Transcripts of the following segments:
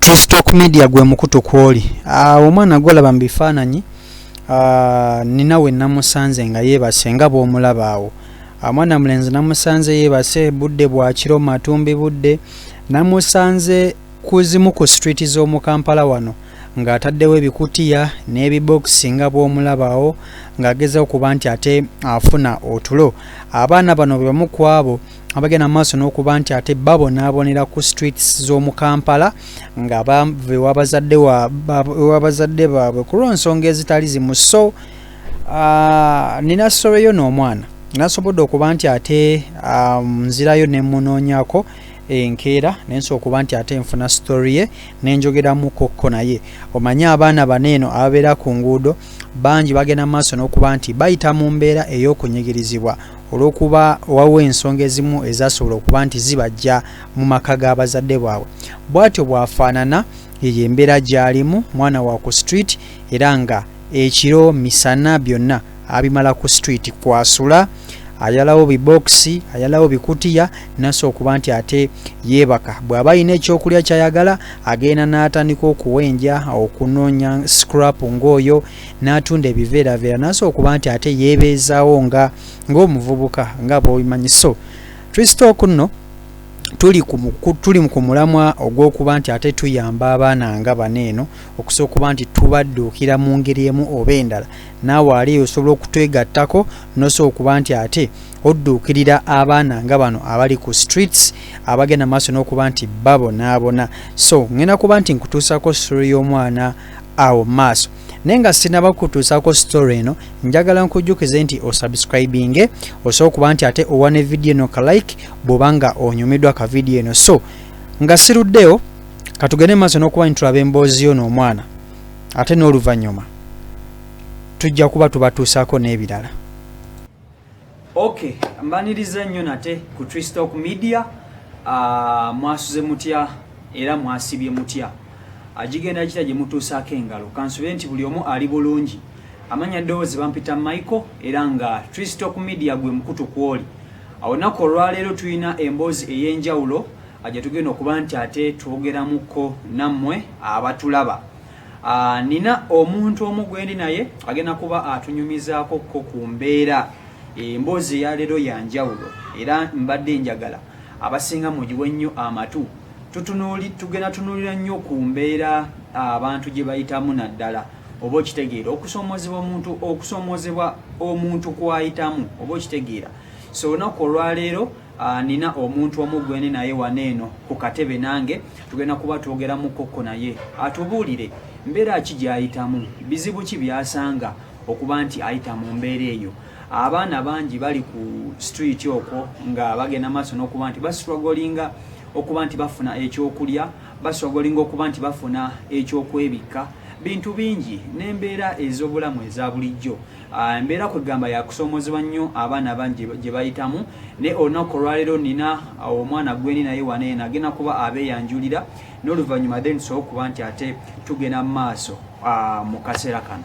Tristalk Media gwe mukutu kwoli. Omwana gwolaba mu bifaananyi nina we namusanze nga yeebase nga bw'omulaba awo. Mwana mulenzi namusanze yeebase, budde bwa kiro, matumbi budde. Namusanze ku zimu ku street z'omu Kampala wano ng'ataddewo ebikutiya n'ebibokisi nga bw'omulaba awo ng'agezaako okuba nti ate afuna otulo. Abaana bano be bamu ku abo abagenda mu maaso n'okuba nti ate babonaabonera ku streets z'omu Kampala nga bava ew'abazadde baabwe ku lw'ensonga ezitali zimu. So nina story yo n'omwana nasobodde okuba nti ate nzirayo ne munoonyako enkeera ne nsobola okuba nti ate nfuna story ye ne njogeramu kokko naye. Omanye abaana bano eno ababeera ku nguudo bangi bagenda mu maaso n'okuba nti bayita mu mbeera ey'okunyigirizibwa olw'okuba waliwo ensonga ezimu ezasobola okuba nti zibajja mu maka g'abazadde baabwe. Bw'atyo bw'afaanana, yeyo embeera gy'alimu, mwana wa ku street era nga ekiro misana byonna abimala ku street kwasula, ayalawo bibokisi, ayalawo bikutiya nasobola okuba nti ate yeebaka. Bw'aba alina ekyokulya ky'ayagala agenda n'atandika okuwenja, okunoonya scrap ng'oyo n'atunda ebiveeraveera n'asobola okuba nti ate yeebeezaawo nga ng'omuvubuka nga bw'obimanyi. So Tristalk nno tuli ku mulamwa ogw'okuba nti ate tuyamba abaana nga bano eno okusobola okuba nti tubadduukira mu ngeri emu oba endala. Naawe ali osobola okutwegattako n'osobola okuba nti ate odduukirira abaana nga bano abali ku streets abagenda maaso n'okuba nti babonaabona. So ngenda kuba nti nkutuusaako story y'omwana awo maaso, naye nga sinaba kutuusaako story eno njagala nkujjukize nti osubscribinge osobola okuba nti ate owa ne vidiyo eno ka like bw'oba nga onyumiddwa ka vidiyo eno. So nga siruddeyo katugende maaso n'okuba nti tulaba emboozi yo n'omwana ate n'oluvannyuma tujja kuba tubatuusaako n'ebirala. Okay, mbaniriza nnyo nate ku Tristalk Media. Mwasuze mutya era mwasibye mutya? Gigenda kitya gye mutuusaako engalo? Kansubire nti buli omu ali bulungi. Amanya ddoboozi bampita Michael era nga Tristalk Media gwe mukutu kwoli. Olunaku olwaleero tulina emboozi ey'enjawulo gye tugenda okuba nti ate twogeramuko nammwe abatulaba. Nina omuntu omu gwendi naye agenda kuba atunyumizaako ko ku mbeera. Emboozi eyaleero ya njawulo era mbadde njagala abasinga mugiwe nnyo amatu. Tugenda tunuulira nnyo ku mbeera abantu gye bayitamu naddala oba okitegeera okusoomoozebwa omuntu kw'ayitamu oba okitegeera. So olunaku olwaleero nina omuntu omu gwendi naye wano eno ku katebe nange tugenda kuba twogeramu kokko naye atubuulire mbeera ki gy'ayitamu, bizibu ki by'asanga okuba nti ayita mu mbeera eyo. Abaana bangi bali ku street okwo nga bagenda maaso n'okuba nti bastrugglinga okuba nti bafuna ekyokulya, bastrugglinga okuba nti bafuna ekyokwebikka, bintu bingi n'embeera ez'obulamu eza bulijjo. Embeera kwegamba yakusoomoozebwa nnyo abaana bangi gye bayitamu. Naye olunaku olwaleero nina omwana gwendi naye wano eno agenda kuba abeeyanjulira n'oluvannyuma then tusobole okuba nti ate tugenda mu maaso mu kaseera kano.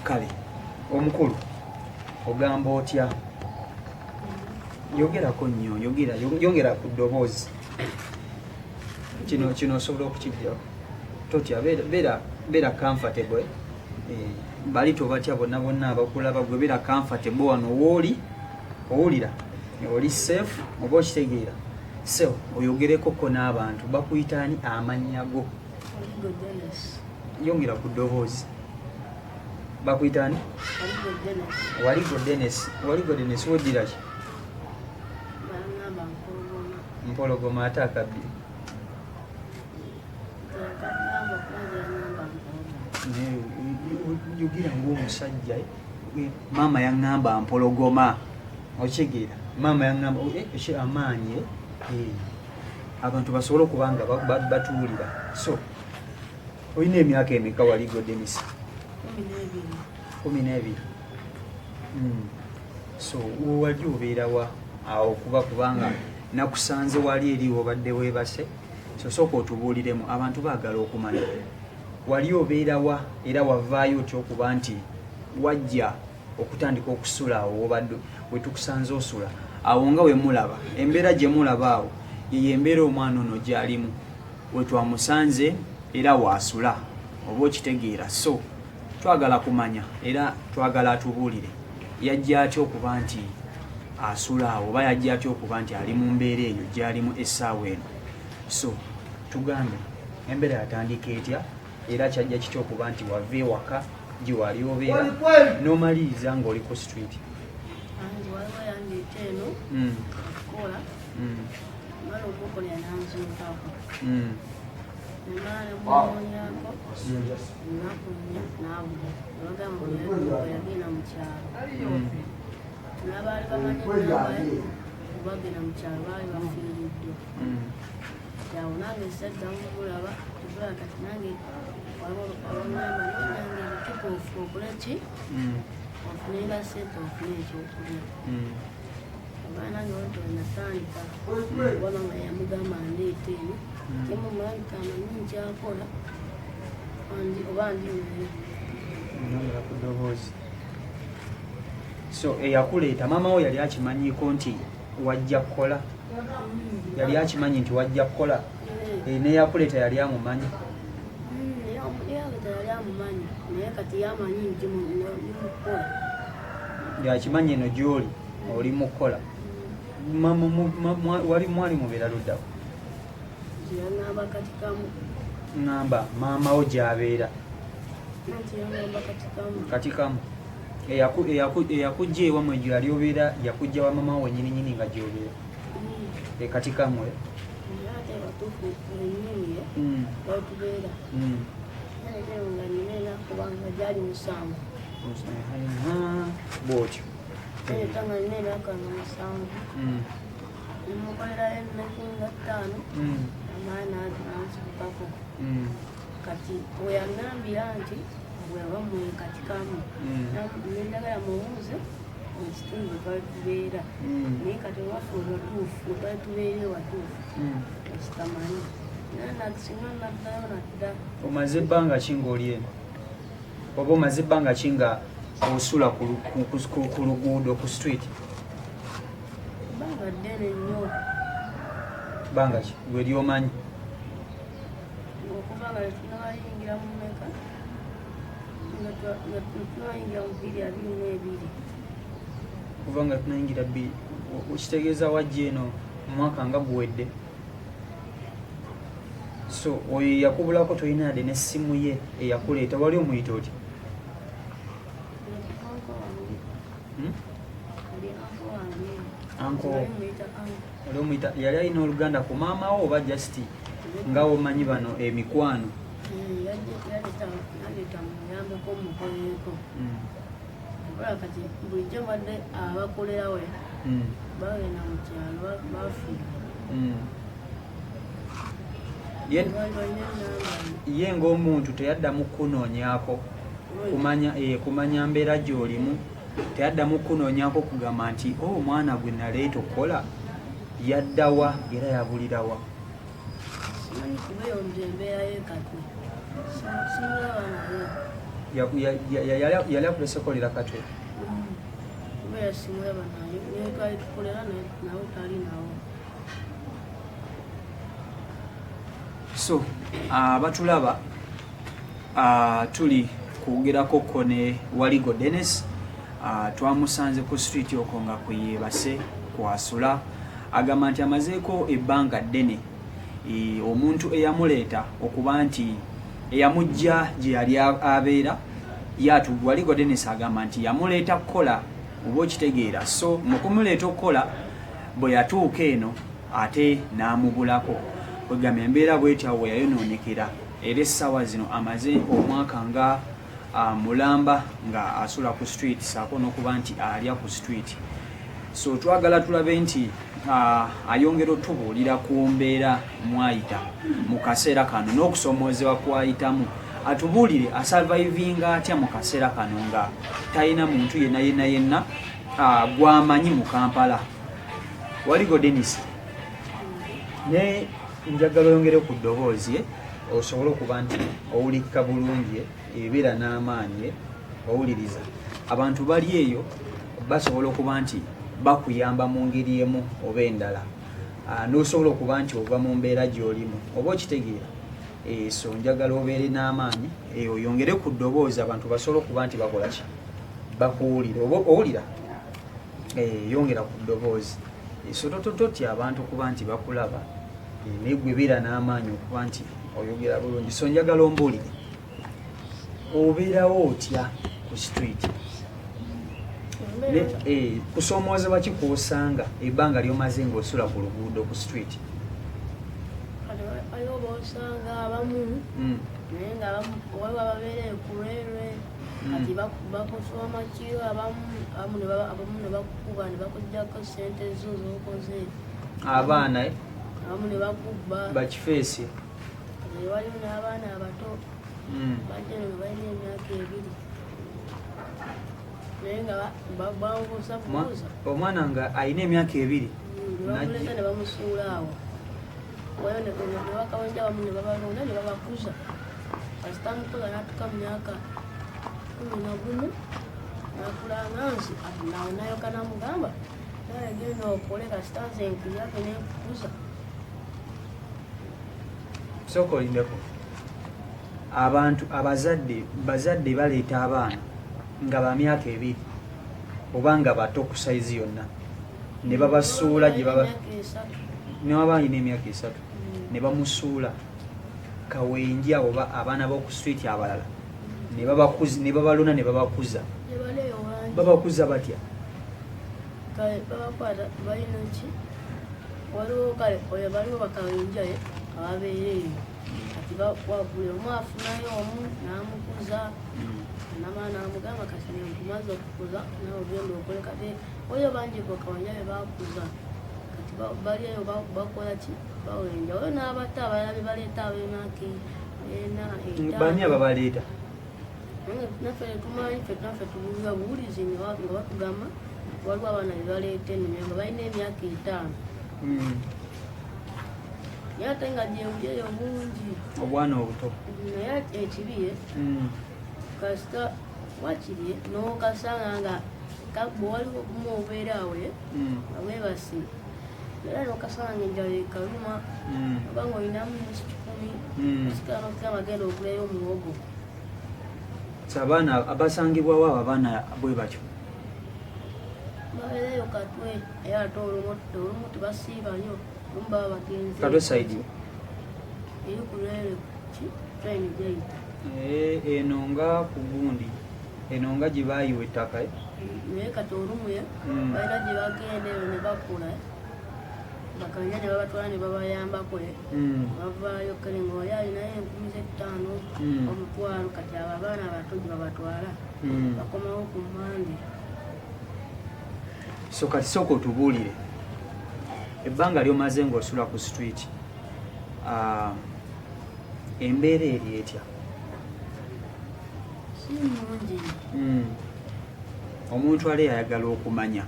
Kale omukulu ogamba otya? Yogerako nnyo, yogera, yongera ku ddoboozi. Kino osobola okukijjako totya, beera comfortable. Bali tobatya bonna bonna abakulaba, gwe beera comfortable wano wooli, owulira oli safe oba okitegeera. So oyogereko ko n'abantu bakuyita ani amannya go? Yongera ku ddoboozi. Bakuyita ani? Waligo Dennis. Waligo Dennis, weddira ki? Mpologoma. Ate akabbi yogera ng'omusajja. Maama yaŋŋamba mpologoma, okitegeera? Maama yaŋŋamba amaanyi abantu basobole okuba nga batuwulira. So olina emyaka emeka Waligo Denis? 12. So wewali obeerawa awo? Kuba kubanga nakusanze wali eri obadde weebase, so sooka otubuuliremu, abantu baagala okumanya wali obeerawa era wavaayo otya okuba nti wajja okutandika okusula awo wobadde wetukusanze osula awo. Nga wemulaba embeera gye mulaba awo, yeyo embeera omwana ono gyalimu wetwamusanze. Era waasula, oba okitegeera. So twagala kumanya era twagala atubuulire yajja atya okuba nti asula awo, oba yajja atya okuba nti ali mu mbeera eyo gy'alimu essaawa eno. So tugambe, embeera yatandika etya, era kyajja kitya okuba nti wava ewaka gye wali obeera n'omaliriza ng'oli ku street? Anti waliwo yandeeta eno okukola. Mala okukolera nanzuukako. Nemala nemunoonyako ennaku 4 n'abula. Nebagamba mbu yagenda mu kyalo. N'abaali bamanyi enamba ye bagenda mu kyalo baali bafiiriddwa. Awo nange saddamu mulaba tubula. Kati nange waliwo abangamba, "Nange ebituka okole ki, ofunenga sente, ofune ekyokulya." Oba nange wento natandika, kuba mama yamugamba ndeeta eno kemu mulabika amanyi nkyakola oba ndi naye. Nyongera ku ddoboozi. So eyakuleeta, maama wo, yali akimanyiiko nti wajja kukola? Yali akimanyi nti wajja kukola? Neyakuleeta yali amumanyi? Yaleta yali amumanyi, naye kati yamanyi nti mukukola. Yakimanyi eno gyoli oli mukukola. Wali mwali mubeera luddawo? Yaŋŋamba Katikamu. Ŋŋamba maama wo gy'abeera. Nti yaŋŋamba Katikamu. Katikamu. Eyakujja ewamwe gye yali obeera, yakujja wa mama wo wenyininyini nga gy'obeera e Katikamu, eh? Naye ate batuufu wennyini wetubeera naye nga nina enaku nga gyali 7. Bwotyo. Naleeta nga nina enaka nga 7. Nemukolerayo ennaku nga 5. Amaani nansukako. Kati weyaŋŋambira nti bweba mu Katikamu, nenjagala mubuuze mu kitundu bwe twali tubeera. Naye kati ewaffe wewatuufu we twali tubeera ewatuufu ekitamanyi, naye singa naddayo nadda. Omaze ebbanga ki ng'oli eno, oba omaze ebbanga ki nga osula ku luguudo, ku street? Ebbanga ddene nnyo. Bbanga ki gwe lyomanyi? Okuva nga tetunabayingira mu meka, nga tetunabayingira mu 2022. Kuva nga tunayingira bbiri, okitegeeza wajja eno omwaka nga guwedde. So oyo eyakubulako tolina yadde n'essimu ye? Eyakuleeta wali omuyita otya? Uncle wange. Hmm? Ali uncle wange. Uncle? Bali muyita uncle. Wali omuyita, yali alina oluganda ku maama wo oba just nga womanyi bano emikwano? Yaleeta muyambeko mukolereko. Okola kati bulijjo mbadde abakolera we bagenda mu kyalo bafiirwa. Bali balina enamba. Ye ng'omuntu teyaddamu kunoonyaako kumanya, kumanya mbeera gy'olimu? Teyaddamu kunoonyaako kugamba nti, "O omwana gwe naleeta okukola yaddawa era yabulirawa"? Simanyi, kuba eyo nze embeera ye kati simulaba naye. Yali akulese kolera Katwe? Kubeera simulaba naye, naye twali tukolera nawe tali nawo. So abatulaba, tuli kwogerako ko ne Waligo Dennis. Twamusanze ku street okwo nga kweyeebase, kwasula. Agamba nti amazeeko ebbanga ddene. Omuntu eyamuleeta okuba nti eyamujja gye yali abeera yatu, Waligo Dennis agamba nti yamuleeta kukola, oba okitegeera. So mu kumuleeta okukola, bwe yatuuka eno ate n'amubulako. Kwegamba embeera bwetyawo we yayonoonekera, era essaawa zino amaze omwaka nga mulamba nga asula ku street, saako n'okuba nti alya ku street. So twagala tulabe nti ayongera otubuulira ku mbeera mwayita mu kaseera kano n'okusomoozebwa kwayitamu, atubuulire asurvivinga atya mu kaseera kano nga talina muntu yenna yenna yenna gwamanyi mu Kampala. Waligo Denis, ne njagala oyongere ku ddoboozi, osobole okuba nti owulikika bulungi, ebeera n'amaanyi, owuliriza abantu bali eyo basobola okuba nti bakuyamba mu ngeri emu oba endala, n'osobola okuba nti ova mu mbeera gy'olimu, oba okitegeera. So njagala obeere n'amaanyi, oyongere ku ddoboozi abantu basobole okuba nti bakola ki, bakuwulira. Oba owulira, yongera ku ddoboozi. So totya abantu kuba nti bakulaba, naye gwe beera n'amaanyi okuba nti oyogera bulungi. So njagala ombuulire, obeerawo otya ku street? Kusoomoozebwa ki kw'osanga ebbanga ly'omaze ng'osula ku luguudo ku street? Kati waliwo bosanga abamu, naye nga abamu waliwo ababeera ku railway. Kati bakusoma kiro, abamu ne bakukuba ne bakugjako sente zo zokoze. Abaana, eh? Abamu ne bakubba. Bakifeesi. Kati waliwo n'abaana abato bajja nga balina emyaka 2, naye nga babuuza buuza. Omwana nga alina emyaka 2? Ne bamuleka ne bamusuula awo. Waliwo ne bakawenja abamu ne babalonda ne babakuza. Kasita mukuza n'atuuka mu myaka 11 n'akula nga nze, ati nawe nayoka namugamba, nawe genda okole, kasita nze nkuyambe nenkukuza. Sooka olindeko. Abantu abazadde, bazadde baleeta abaana nga ba myaka 2 oba nga bato ku sayizi yonna ne babasuula gye baba Emyaka 3. Ne baba alina emyaka 3 ne bamusuula kawenja oba abaana b'oku street abalala ne babakuza, ne babalona ne babakuza. Gye baleeyo bangi. Babakuza batya? Kale babakwata balina ki, waliwo kale oyo baliwo bakawenja ababeera eyo. Kati buli omu afunayo omu n'amukuza, namala n'amugamba, kati nkumaze okukuza, nawe ogenda okole. Kati oyo bangi bakawenja be bakuza. Kati bali eyo bakola ki, bawenja. Oyo n'abato abalala be baleeta ab'emyaka 4, 5. Bani ababaleeta? Naffe tetumanyi, ffe naffe tubuulira buwulizi nga batugamba waliwo abaana be baleeta eno nga balina emyaka 5. Naye ate nga gyebuli eyo bungi. Obwana obuto. Naye ekibi kasita wakiri n'okasanga nga bwewaliwo ogumu obeera awo nga weebase, era n'okasanga nga enjala ekaluma, oba nga olinamu nusu 100, osigala n'okugamba genda oguleyo omuwogo. So abaana abasangibwawo abo abaana bwe batyo? Babeereyo Katwe, era ate olumu tebasiibayo, olumu baba bagenze. Katwe side? Eri ku lwere ki train gyeyita. Eno nga ku gundi eno nga gye baayiwa ettaka, eh? Naye kati olumu ye balina gye bagenda eyo ne bakola, bakanya ne babatwala ne babayambako, bavaayo kale nga oli alinayo enkumi z'ettaano, omutwalo. Kati abo abaana abato gye babatwala, bakomawo ku Mande. So kati sooka otubuulire ebbanga ly'omaze ng'osula ku street, embeera eri etya? Si nnungi. Omuntu ali ayagala okumanya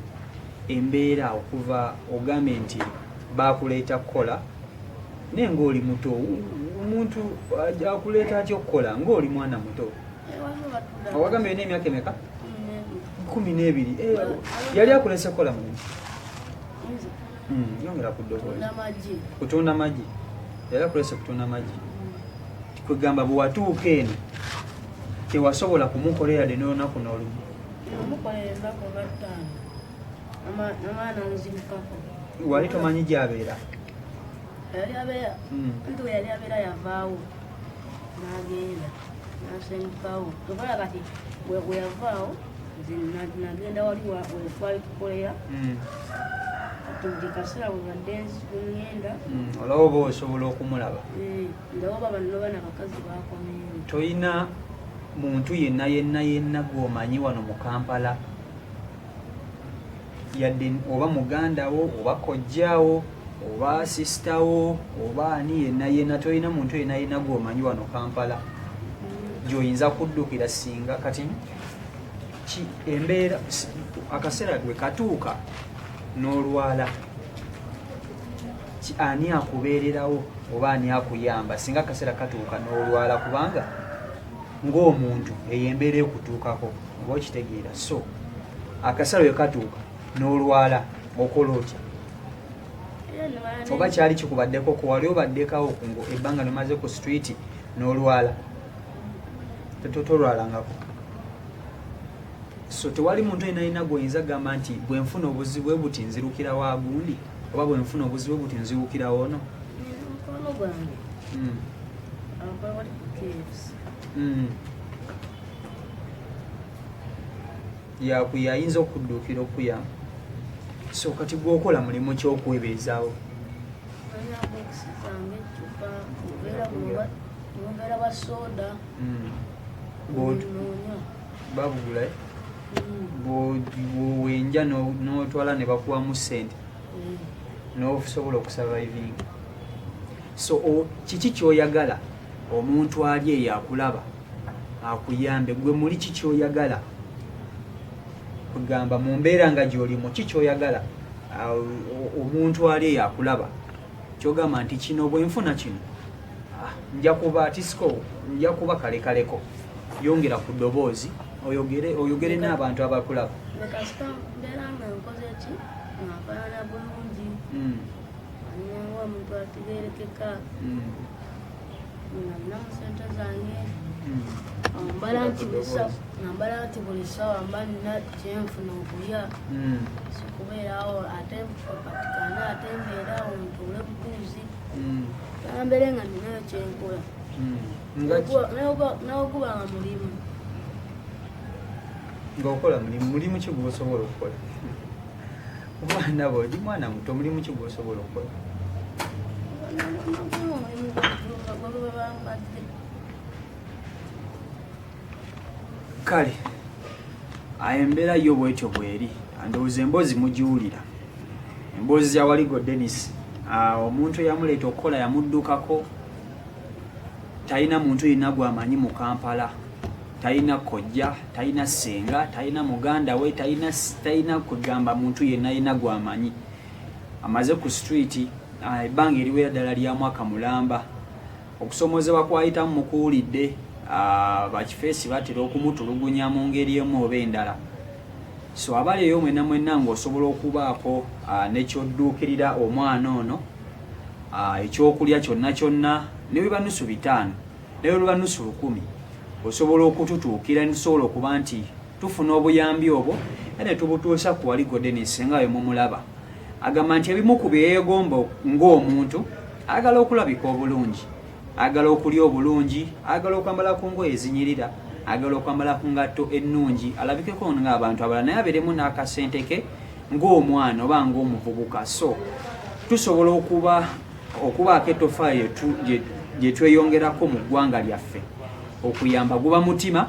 embeera okuva ogambye nti bakuleeta kukola naye ng'oli muto, omuntu akuleeta atya okukola ng'oli mwana muto? Waliwo batula. Owagambye olina emyaka emeka? 12. 12. Yali akulese kukola mulimu? Nze? Yongera ku ddoboozi. Tunda magi. Kutunda magi. Yali akulese kutunda magi, kwegamba bwe watuuka eno tewasobola kumukolera yadde n'olunaku n'olumu? Namukolera ennaku nga 5, namala nanzirukako. Wali tomanyi gy'abeera? Yali abeera, nti we yali abeera yavaawo n'agenda n'asengukawo. Tokola kati bwe yavaawo, nze nagenda wali we twali tukolera. Kati buli kaseera bwe badde ŋŋenda, Olaba oba osobola okumulaba. Ndaba bano bana abakazi bakomyewo. Toyina muntu yenna yenna yenna gw'omanyi wano mu Kampala, yadde oba muganda wo oba kojjaawo oba sisitawo oba ani yenna yenna? Toyina muntu yenna yenna gw'omanyi wano Kampala gy'oyinza kuddukira singa kati embeera akaseera gwe katuuka n'olwala? Ani akubeererawo oba ani akuyamba singa akaseera katuuka n'olwala? Kubanga ng'omuntu eyo embeera ekutuukako, oba okitegeera? So akaseera we katuuka n'olwala, okola otya? Oba kyali kikubaddeko ku wali obaddekawo ku ngo ebbanga nomaze ku street n'olwala? Tolwalangako? So tewali muntu yenna yenna gw'oyinza kugamba nti bwe nfuna obuzibu bwe buti nzirukira wa gundi, oba bwe nfuna obuzibu bwe buti nzirukira ono? Mukwano gwange akola wali ku KFC. Ayinza okudduukira okuyamba. So kati gwokola mulimu ki okwebeezaawo? Alina bokisi zange, eccupa, obuveera bwa soda. Noonya. Babugula, eh? Bw'owenja n'otwala ne bakuwamu ssente n'osobola okusurvivinga. So kiki kyoyagala omuntu ali eyo akulaba akuyambe? Gwe muli ki kyoyagala kugamba mu mbeera nga gy'olimu? Ki kyoyagala omuntu ali eyo akulaba kyogamba nti kino bwe nfuna kino, nja kuba tisiko, nja kuba kalekaleko? Yongera ku ddoboozi oyogere, oyogere n'abantu abakulaba. Nze kasita mbeera nga nkoze ki nga nfaanana bulungi, nga omuntu ategeerekeka, nga ninamu sente zange, nga mbala nti buli ssaawa mba nina kyenfuna okulya, sikubeerawo ate patikana ate mbeerawo ntuule butuuzi, mbeere nga ninayo kyenkola. Nga ki? Nawe nga mulimu. Ng'okola mulimu, mulimu ki gw'osobola okukola? Omwana bwe oli mwana muto, mulimu ki gw'osobola okukola? Nakola omulimu gwebaba bampadde. Kale ayo embeera yo bwetyo bweri. Ndowooza emboozi mugiwulira, emboozi ya Waligo Denis. Omuntu eyamuleeta okukola yamuddukako, talina muntu yenna gwamanyi mu Kampala, talina kojja, talina ssenga, talina muganda we, talina kugamba muntu yenna yenna gwamanyi. Amaze ku street ebbanga eriwera ddala lya mwaka mulamba. Okusomozebwa kwayitamu mukuwulidde, bakifeesi batera okumutulugunya mu ngeri emu oba endala. So abali eyo mwenna mwenna ng'osobola okubaako nekyodduukirira omwana ono, ekyokulya kyonna kyonna, ne bwe nusu 500, ne bwe nusu 1000, osobola okututuukira netusobola okuba nti tufuna obuyambi obwo era ne tubutuusa ku Waligo Denis. Nga bwe mumulaba, agamba nti ebimu ku byeyeegomba ng'omuntu, ayagala okulabika obulungi, ayagala okulya obulungi, ayagala okwambala ku ngoye ezinyirira, ayagala okwambala ku ngatto ennungi, alabikeko ng'abantu abalala, naye abeeremu n'akasente ke ng'omwana oba ng'omuvubuka. So tusobola okuba okubaako ettoffaali gye tweyongerako mu ggwanga lyaffe. Okuyamba guba mutima.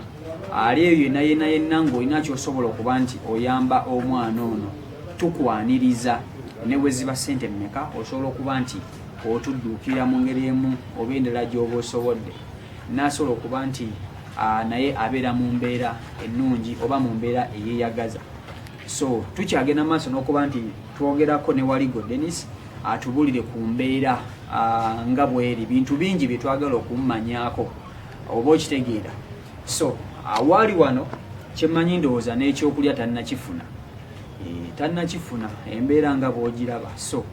Ali eyo yenna yenna yenna ng'olina kyosobola okuba nti oyamba omwana ono, tukwaniriza. Ne bwe ziba ssente mmeka, osobola okuba nti otudduukirira mu ngeri emu oba endala gy'oba osobodde, n'asobola okuba nti naye abeera mu mbeera ennungi oba mu mbeera eyeeyagaza. So tukyagenda maaso n'okuba nti twogerako ne Waligo Denis atubulire ku mbeera nga bweri. Bintu bingi bye twagala okumumanyako, oba okitegeera. So awaali wano kyemmanyi, ndowooza n'ekyokulya tannakifuna. Tannakifuna, embeera nga bw'ogiraba. So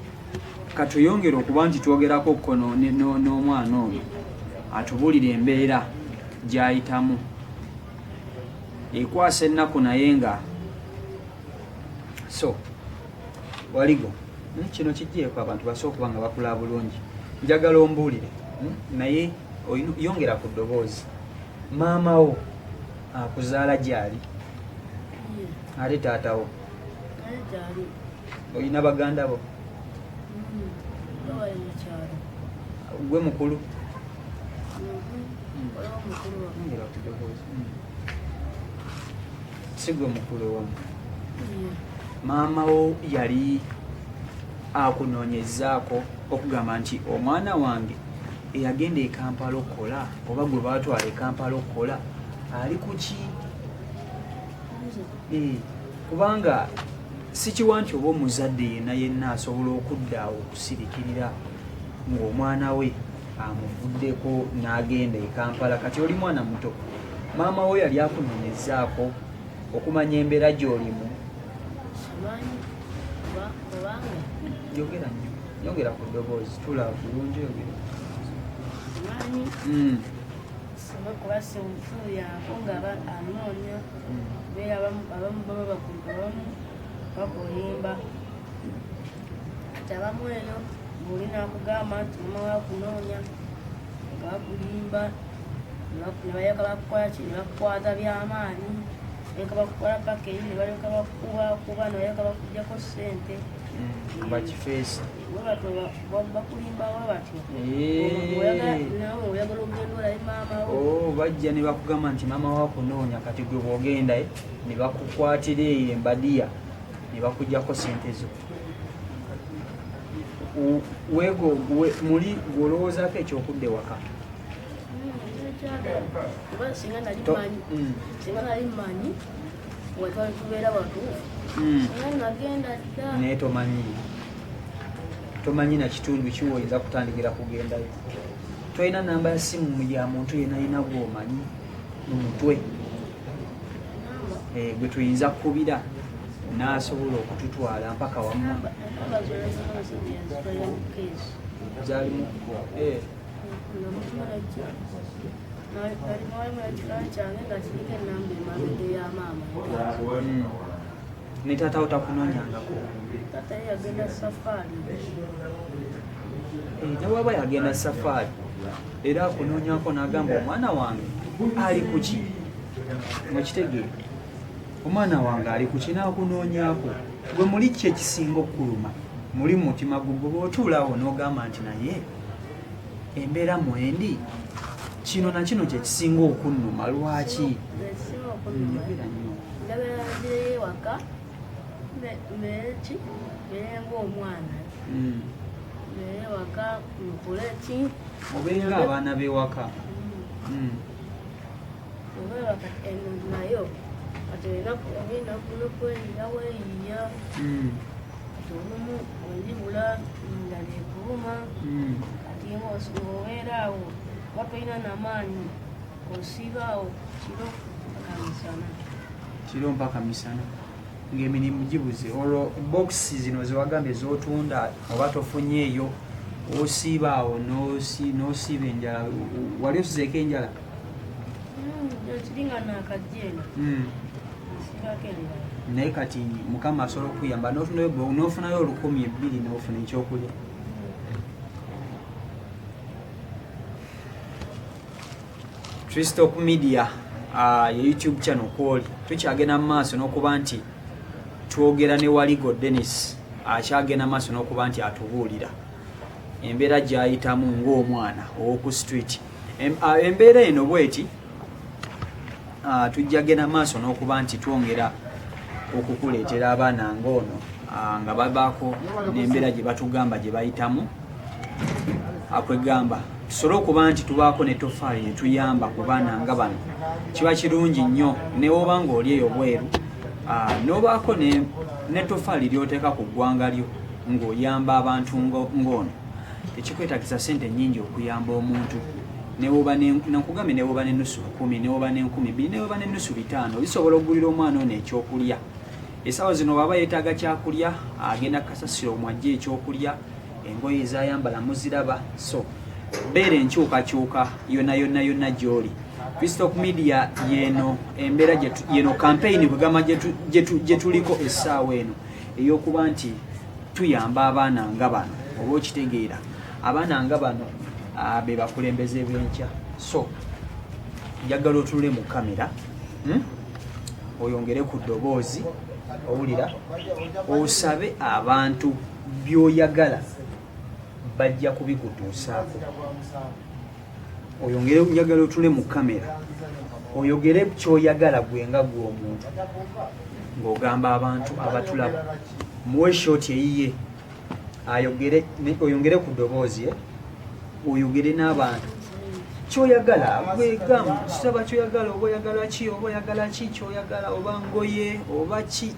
katweyongere okuba nti twogerako ko n'omwana ono atubulire embeera gy'ayitamu ekwasa ennaku. Naye nga so Waligo, kino kijjeeko abantu basobola okuba nga bakula bulungi. Njagala ombuulire, naye yongera ku ddoboozi. Maama wo akuzaala gyali? Ate taata wo? Naye gyali. Olina baganda bo? Bo bali mu kyalo. Gwe mukulu? Waliwo mukulu wange. Yongera ku ddoboozi. Si gwe mukulu ewamu? Ye. Maama wo yali akunoonyezaako okugamba nti omwana wange eyagenda e Kampala okukola oba gwe baatwala e Kampala okukola ali ku ki? Nze? Kubanga sikiwa nti oba omuzadde yenna yenna asobola okudda awo okusirikirira ng'omwana we amuvuddeko n'agenda e Kampala. Kati oli mwana muto, maama we yali akunoonyezaako okumanya embeera gy'olimu? Simanyi kubanga Yogera nnyo. Yongera ku ddoboozi, tula bulungi, yogera. Manyi singa kuba siwufuuyako nga anoonya, beera abamu baba abamu bakulimba, kati abamu eyo ng'oli nakugamba nti mama wakunoonya, nga bakulimba, ne balyoka bakukola ki, ne bakukwata byamaanyi, balyoka bakukola paka eri, ne balyoka bakubakuba, ne balyoka bakugyako ssente. Bakifeesi. Webatyo bakulimba we batyo. Nawe oyagala ogenda olabe maama wo. Oh, bajja ne bakugamba nti maama wakunoonya, kati gwe bwogenda ne bakukwatira eyo embadiya ne bakugyako sente zo. Wego muli gwolowoozaako ekyokudda ewaka? Kuba singa nali manyi, singa nali manyi wetwali tubeera watuufu, singa nagenda dda. Naye tomanyi na kitundu kiwa oyinza kutandikira kugendayo. Tolina namba ya simu ya muntu yenna yina gwomanyi mu mutwe gwe tuyinza kukubira n'asobola okututwala mpaka wammwe? Namba zona yazitwalira mu keesi. Zalimu? Walimu ekifaananyi kyange nga kiriko enamba emabega eya maama. Ne taatawo takunoonyangako? Taata ye yagenda safaari. Ne waba yagenda safaari, era akunoonyako n'agamba omwana wange ali kuki, okitegeera, omwana wange ali kuki, n'akunoonyaako. Gwe muli ki ekisinga okukuluma muli mu mutima gwo, gwe bw'otuulaawo n'ogamba nti naye embeera mwendi kino na kino kyekisinga okunnuma, lwaki? Ekisinga okunnuma, Yogera nnyo. Njagala nzireyo ewaka, mbeere ki, mbeere ng'omwana, mbeere ewaka nkole ki. Obeera abaana b'ewaka. Obeera kati eno nayo kati olina olina nokweyiya weeyiya. Kati olumu onjibula endala ekuluma. Kati ng'obeera awo oba tolina namaanyi, osiiba awo kiro paka misana. Kiro mpaka misana ng'emirimu gibuze. Olwo bokisi zino zewagambye z'otunda oba tofunyeeyo, osiiba awo n'osiiba enjala. Wali osuzeeko enjala? Kiri nga nakajja eno, nsiibako enjala. Naye kati Mukama asobola okuyamba n'ofunayo 2000 n'ofuna ekyokulya. Tristop Media, ye YouTube channel kwoli. Tukyagenda mu maaso n'okuba nti twogera ne Waligo Dennis, akyagenda mu maaso n'okuba nti atubuulira embeera gy'ayitamu ng'omwana ow'oku street. Embeera eno bweti, tujja genda maaso n'okuba nti twongera okukuleetera abaana ng'ono, nga babaako n'embeera gye batugamba gye bayitamu. Akwegamba tusobole okuba nti tubaako ne tofaali ne tuyamba ku baana nga bano. Kiba kirungi nnyo ne woba ng'oli eyo bweru, n'obaako ne tofaali ly'oteeka ku ggwanga lyo ng'oyamba abantu ng'ono. Tekikwetagisa ssente nnyingi okuyamba omuntu. Newoba nakugambye, newoba n'enusu 1000, newoba n'2000, newoba n'enusu 500, bisobola okugulira omwana ono ekyokulya. Essaawa zino bw'aba yeetaaga kyakulya, agenda kasasiro mwajje ekyokulya, engoye ezayambala muziraba. So beera enkyukakyuka yonna yonna yonna gy'oli. Christop Media yeno embeera yeno campaign bwegamba gye tuliko essaawa eno ey'okuba nti tuyamba abaana nga bano, oba okitegeera, abaana nga bano be bakulembeze b'enkya. So njagala otunule mu kamera, Oyongere ku ddoboozi, owulira, osabe abantu by'oyagala bajja kubikutuusaako. Oyongere, njagala otule mu kamera oyogere kyoyagala gwe nga gwe omuntu, ng'ogamba abantu abatulaba. Muwe shot eyiye ayogere, oyongere ku ddoboozi, oyogere n'abantu kyoyagala gwegamba, kisaba kyoyagala, oba oyagala ki, oba oyagala ki kyoyagala, oba ngoye, oba ki,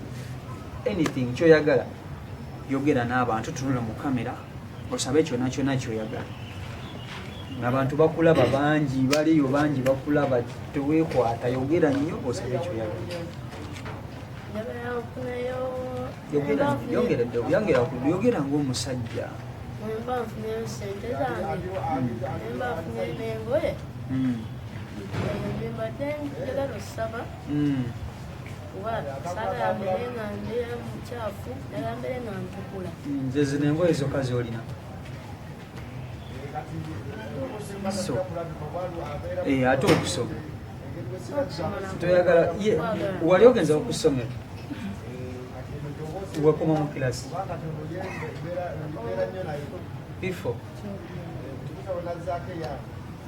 anything kyoyagala. Yogera n'abantu, tunula mu kamera osabe kyonna kyonna kyoyagala. Abantu bakulaba bangi, baliyo bangi bakulaba, teweekwata, yogera nnyo osabe kyoyagala. Njagala nfuneyo Yogera, yongera, yongera, yogera ng'omusajja. Bwemba nfunyeyo sente zange, nemba nfunyeyo n'engoye, ebyo byembadde njagala osaba, kuba saagala mbeere nga mbeera mukyafu, njagala mbeere nga ntukula. Nze zino engoye zokka zolina. So ate okusoma toyagala? Ye wali ogenza okusomero, wakoma mu kilasi P4.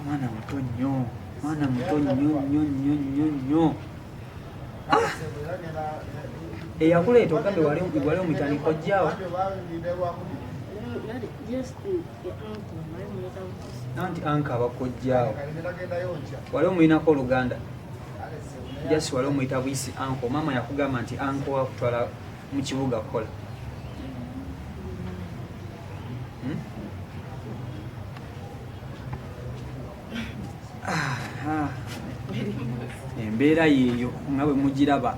Mwana muto nnyo, mwana muto nnyo nnyo nnyo nnyo nnyo. Ah! Eyakuleeta ogambe wali wali omutani kojjaawo? Anti anka abakojjaawo wali omuyinako oluganda, jasi wali omuyita buyisi anko. Maama yakugamba nti anko wakutwala mu kibuga kukola. Ah, embeera yeeyo nga bwe mugiraba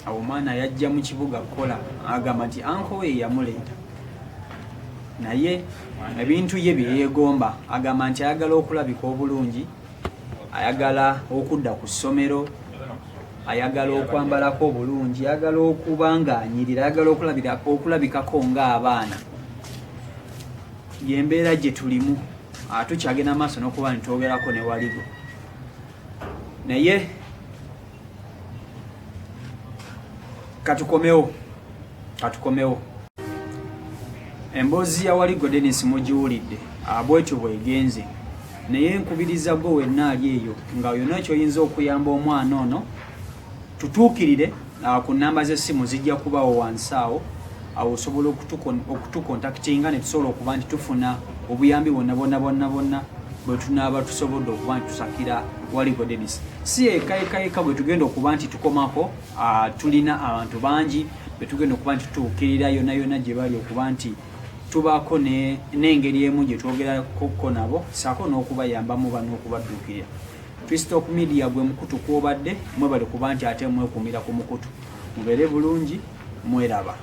awo. Omwana yajja mu kibuga kukola, agamba nti anko we yamuleeta, naye ebintu ye bye yeegomba, agamba nti ayagala okulabika obulungi, ayagala okudda ku ssomero, ayagala okwambalako obulungi, ayagala okuba ng'anyirira, ayagala okulabikako ng'abaana. Yembeera gye tulimu. Tukyagenda maaso n'okuba nitwogerako ne Waligo, naye katukomewo, katukomewo. Emboozi ya Waligo Denis mugiwulidde, bwetyo bwegenze. Naye nkubiriza gwe wenna ali eyo nga yonna kyoyinza okuyamba omwana ono, tutuukirire ku namba z'essimu, zijja kubawo wansi awo. Awo osobola okutucontactinga ne tusobola okuba nti tufuna obuyambi bwonna bwonna bwonna bwonna bwe tunaaba tusobodde okuba nti tusakira Waligo Denis. Si eka eka eka bwe tugenda okuba nti tukomako. Tulina abantu bangi be tugenda okuba nti tutuukirira yonna yonna gye bali, okuba nti tubaako n'engeri emu gye twogerakoko nabo, saako n'okubayambamu ba n'okubadduukirira. Twistalk Media gwe mukutu kwobadde. Mwebale kuba nti ate mwekuumira ku mukutu. Mubeere bulungi, mweraba.